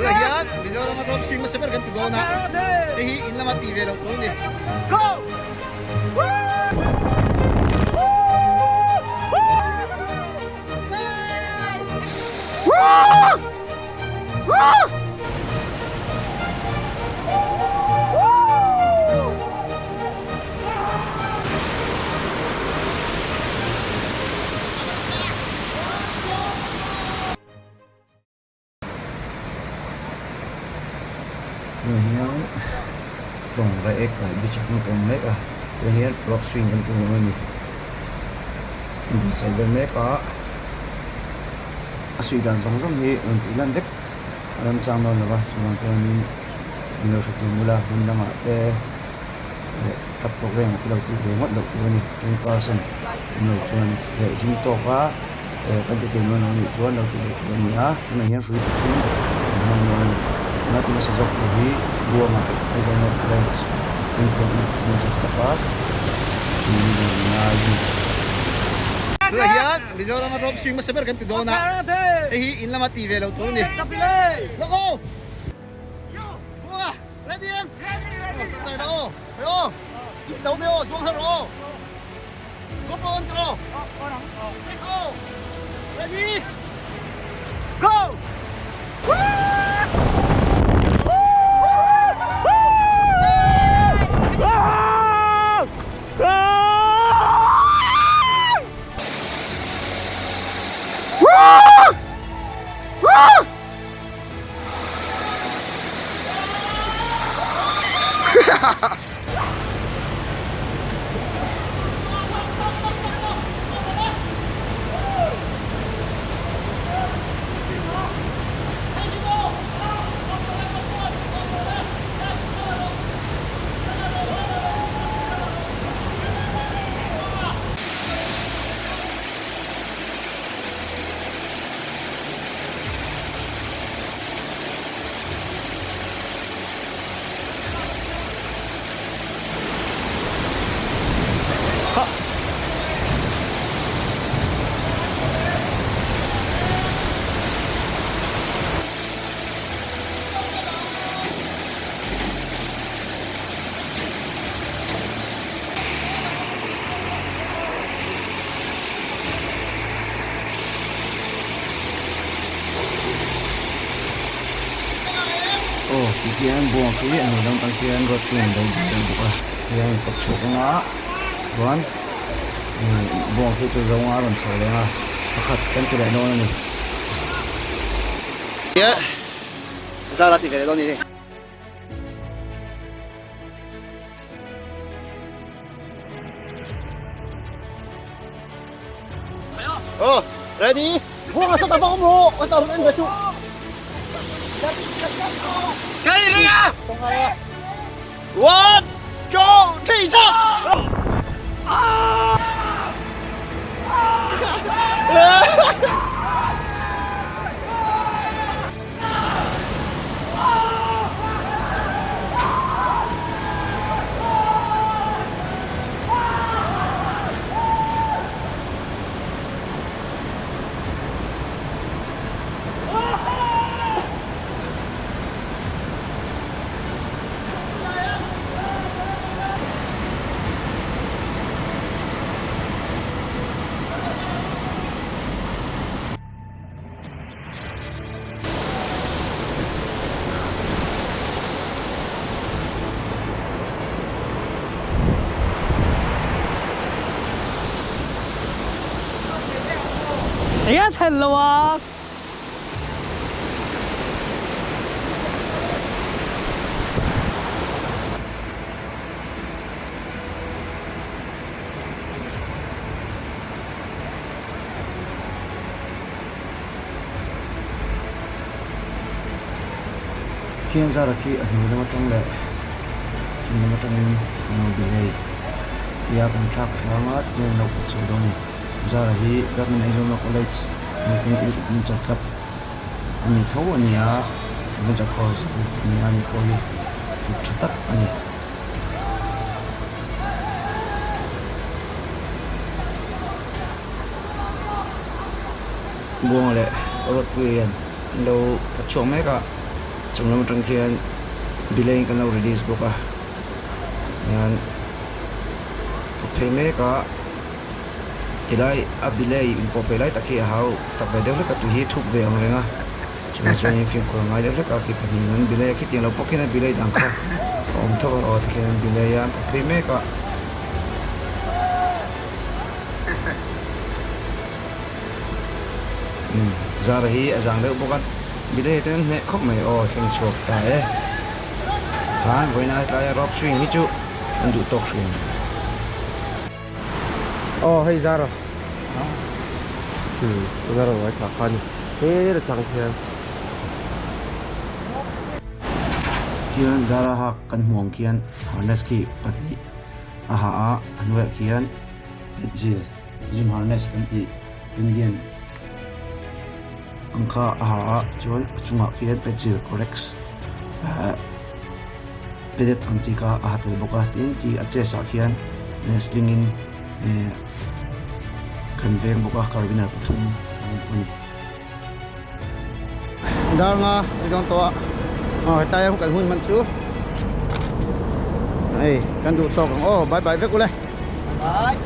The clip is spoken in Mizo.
Tunah hian Mizoram a rope swing hmasa ber kan ti dawn a, hei hi in lama tih ve loh tur a ni. Go! Tunah hian tawng reiek leh beach ah hian ka awm mek a tunah hian rock swing kan ti dawn a ni inbuatsaih vel mek a a suih dan zawng zawng hi rawn tih lan vek a remchang dawn lo va chuvang chuanin an lo hrethiam bula hmun dangah te leh club programme ah te lo tih ve ngawt loh tur a ni twenty percent awm lo chuan leh him tawk a. Kan ti thei nual lo nih chuan lo tih leh tur a ni a, tunah hian hrui pathum kan hmang dawn a ni. Tuna ti hmasa zawk tur hi Buanga Aizawl North Branch Adventure Club a tui dawn ngai a ni. Tunah hian Mizoram a rope swing hmasa ber kan ti dawn a, hei hi in lama ti ve lo tur a ni. Lawk aw! Buanga, ready em? Ready! Aw, aw, tih tho mai aw, zuang har aw! Ready? Go! Aw ti hian buang khi a hnuai lam atang khian road chu an lo vel bawk a tihian an kawt chhuak ang a chuan buang khi chu zawnga a rawn chho leh ang a pakhat kan ti leh dawn a ni. Zara ti ve leh dawn a ni. Oh, ready? Buang asal tak faham lo. Kau tahu kan besok. Kali ringa. One, two, three, jump! Eng a thlen lo a. Khian zara khi a hnu lam atang leh chung lam atangin an lo bi hei tia kan thlak hrang a tichuan an lo kawt chho dawn a ni. Zara hi Government Aizawla College Meeting Youth Adventure Club a ni tho a ni a, Adventure Course a ni a ni pawh hi kut tha tak a ni. Buanga leh Ruatpuia hian an lo khat chhuak mek a. Chung lam atang khian belay in kan lo release bawk a hian pawt phei mek a tilai a belay in pawh phei lai tak hi a hau tak ve deuh hlek a tui hi thuk ve ang reng a chuvang chuan in fimkhur a ngai deuh hlek a khi pahnih an belay a khitiang lo pawh khian a belay dang kha a awm tho a aw tikhian an belay a an pawt phei mek a. Umm Zara hi a zang deuh bawk a, Billy te an hneh khawp mai aw thleng chhuak ta e. Khan vawiin a tlaia rope swing hi chu an duh tawk hrin. Aw hei Zara umm Zara uai thla kha a ni he la chang hian. Khian Zara hak kan hmuh ang khian harness khi pahnih a ha a, a hnuaiah khian Zil, gym harness kan tih Indian ang kha a ha a chuan a chungah khian petzil corex ahh padded ang chi kha a ha tel bawk a tin khi a chest ah khian sling in ehh kan veng bawk a carabiner pathum a awm a ni. Dar nga ri dawn tawh a aw hetlai a kan hun hman chu hei kan duh tawk ang aw bye bye vek ule. Bye.